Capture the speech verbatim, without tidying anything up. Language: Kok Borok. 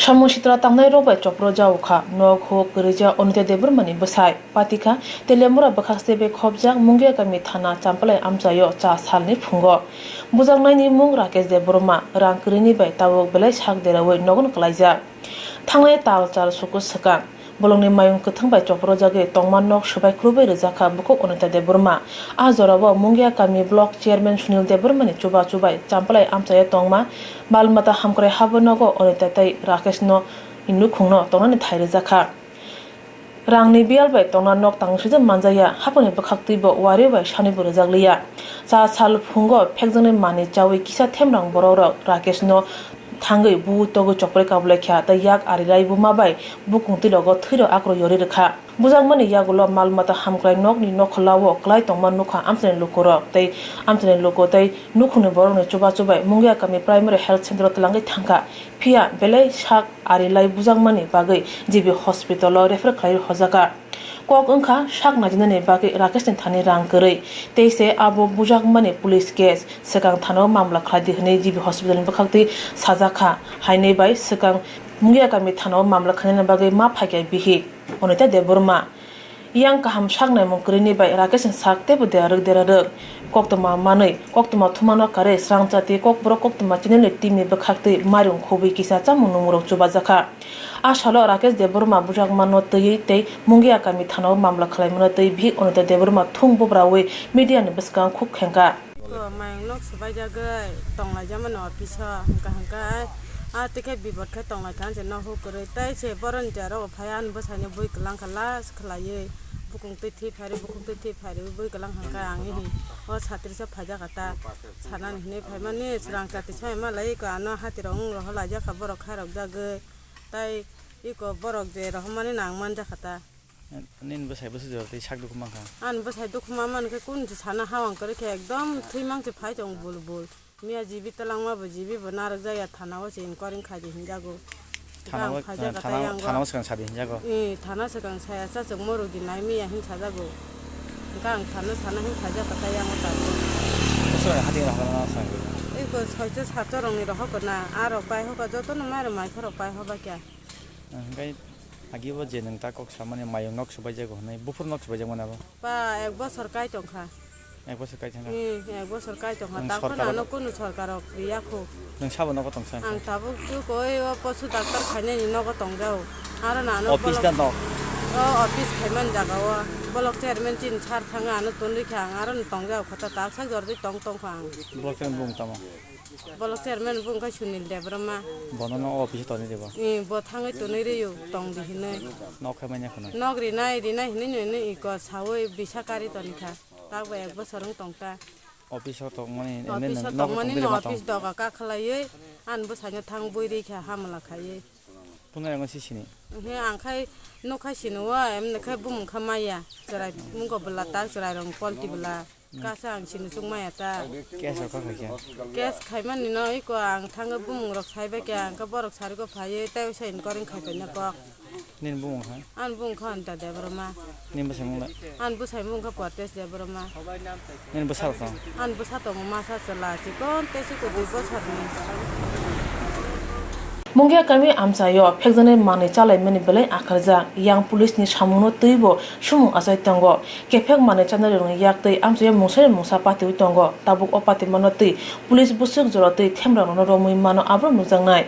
Samung sitra tangnai rok bai chopro jao kha nok huk kwrwija Onita Debbarma ni bwsai. Patikha Teliamura bwkhak se bai khobjak Mungia kami thana Champalai amchaio cha salni phungo. Bujaknaini mung Rakesh Debbarma, rang kwrwini bai tabuk belai sak deraui nogon kwlaijak. Thangnai tal chal suku swkang. Bolongni mayung kwthwng bai choprojagwi tongma nok swbai khulubwi rwjakha bukhuk Onita Debbarma. A jorao Mungia kami block chairman Sunil Debbarmani chubachu bai Champalai amchaio tongma mal mata hamkrai habo nogo Onita tei Rakeshno nukhungno tongnani thai rwjakha. Rangni biyal bai tongna nok tang swijak manjakya, haphangni bwkhaktwibo wari bai sanibo rwjakliya. Cha sal phungo phekjaknai manwi chaui kisa themrang borokrok Rakeshno thangwi bu togwi chokproi kabulaikha tei yak ari rai buma bai bukung twilogo thwirok akrwi yorwi rwkha. Bujakmani yagulo mal mata hamkrai nokni nokholao kwlai tongma nukha amchaini lukurok tei amchaini luku tei nukhungni borokni chubachu bai Mungia kami primary health centre-o twlangwi thangkha. Phiya belai sak ari lai bujakmani bagwi G B hospital-o refer khlaiwi hojakha. Kok wngkha sak naijinani bagwi Rakeshni thani rang kwrwi, tei se abo bujakmani police case, swkang thana-o mamla khlai di hwnwi G B hospital-ni bwkhaktwi sajakha, hainwi bai swkang Mungia kami thana-o mamla khlainani bagwi ma phaikha bihik Onita Debbarma. Yang kaham sak naimung kwrwini bai Rakeshni sak teibo derarwk derarwk. Koktwma manwi, koktwma thumano karwi srangchati Kokborok koktwma channel-ni team-ni bwkhaktwi mairung khobwi kisa chamung nungmungrok chubajakha. A salo Rakesh Debbarma bujakmano twiwi tei Mungia kami thana-o mamla khlaimano twi bihik Onita Debbarma thung bubraui media-ni bwskango khuk khengkha. Ko mayung nok swbaijagwi tonglaijamani office-o hwnkha hwnkhe a tei khe bipot khe tonglaikha se nok huk kwrwi tei se boroni jaro phai ani bwsaino bui kwlangkha last khlaiwi bukung twi thwi phairwi bukung twi thwi phairwi bui kwlangkha hwnkhe ang ihi o satrisa phaijakha ta sanani hinwi phaimani swrang chati sai malai ko ano hatirok wng rohorlaijakha borok khairokjagwi tei iko borok je rohormani no ang manjakha ta. Nini bwsai bwswk jora tei sak dukhu mankha? Ani bwsai dukhu ma mankhe kunu se sana hawang kwrwi khe ekdom thwi mang se phai tongo bul bul. Miya jibi twlangma bo jibi bo narwk jaya thana o se inquiry khai di hinjago. Thana o, Gang phaijak thana, thana o swkang sadi hinjago. Eh, thana swkang saya cha chwngmo rwdi nai miya hin sajago. Gang thana sana hin phaijak kwtai yango tabuk. Bwswk hati rok hana sa. Eko soicho sato rokni rohor kona, a rok pai hoka jotono mai rok mai khorok pai hoba kya. Hwnkhe agi bo je nwng ta kok samani mayung nok swbaijago hwnwi, buphuru nok swbaijakmani abo? Ba, ek bosor kai tongkha. Ek bosor kai thangkha? Hmm, ek bosor kai tongkha. Nwng takhwno sorkaro ano kunu sorkar rok riya khu. Nwng sabo nogo tongsa? Ang tabuk tu koi o posu doctor khainani nogo tongjao. Aro nano office da nok? O office khaimani jaga o. Bolok chairman chini sir thangwi ano tonwi kha ang aro no tongjao kha ta, tak sak jordi tong tongkha ang. Block chairman bung tamo? Bolok chairman bo wngkha Sunil Debbarma. Bono no office o tonwi ribo? Ee, bo thangwi tonwi rw-o, tong di hinwi. Nok hai manya khwna? Nok rinai, rinai hinwi nini iko sawi bisa kari toni kha. Takbo ek bosor wng tong ta. Office o tongmani, emne office o nogo tongmani tongwi no rema tong? Office doga kakhlaiwi, ani bwsaino thang bui ri kha hamla khaiwi. Phunai rang si sini? He, ang khai nuk khai sini o, emne khai bumung kha maya. Chwrai wngkha bwla tak, chwrai rong polti bwla. Kasa ang sini chukmaya ta. Case rok kha khaikha? Case khaimani no iko ang thangwi bumung rok saibai kha, ang khe borok sariko phaiwi tei se inquiry khaipai na kok. Nini bumung kha? Ani bumung kha Anita Debbarma. Nini bwsai mung le? Ani bwsai mung kha Portes Debbarma. Nini bwsa rok tong? Ani bwsa tongo masa chwla chikon tei chikon dui bosor ni. Mungia kami amchaio phekjaknai manwi chalaimani belai akharjak. Yang police ni samungno twibo sumung achai tongo. Kephek manwi chanai rokni yak twi amchaio mungsa mungsa patiwi tongo. Tabuk o patimano twi police bwswk jora twi themrokno romwi mano aborok nukjaknai.